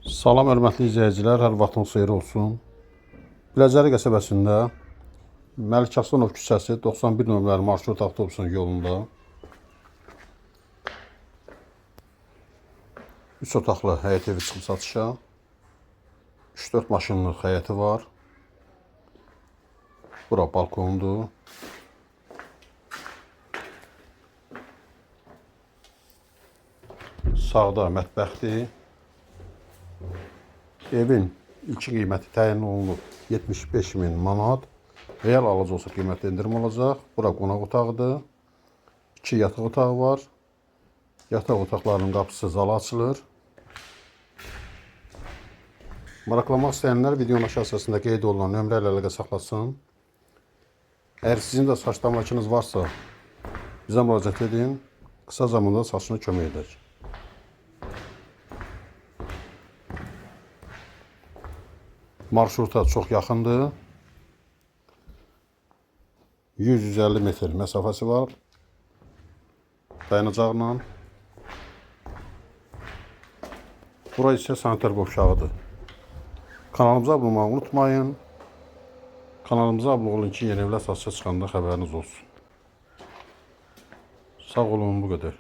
Salam hörmətli izləyicilər, hər vaxtınız xeyir olsun. Biləcəri qəsəbəsində Məlik Həsənov küçəsi 91 nömrəli marşrut avtobusunun yolunda 3 otaqlı həyət evi çıxıb satışa. 3-4 maşınlıq həyəti var. Bura balkondur. Sağda mətbəxdir. Evin ilkin qiyməti təyin olunub 75 min manat. Real alıcı olsa qiymətdə endirim olacaq. Bura qonaq otağıdır. 2 yataq otağı var. Yataq otaqlarının qapısı zala açılır. Maraqlanmaq istəyənlər videonun aşağı hissəsində qeyd olunan nömrə ilə əlaqə saxlasın. Əgər sizin də saç damlakınız varsa, bizə müraciət edin. Qısa zamanda saçına kömək edək. Marşruta çox yaxındır. 100-150 metr məsafəsi var. Dayanacaqla. Bura isə sanitar qovşağıdır. Kanalımıza abunə olmağı unutmayın. Kanalımıza abunə olun ki, yeni evlər satışa çıxanda xəbəriniz olsun. Sağ olun, bu qədər.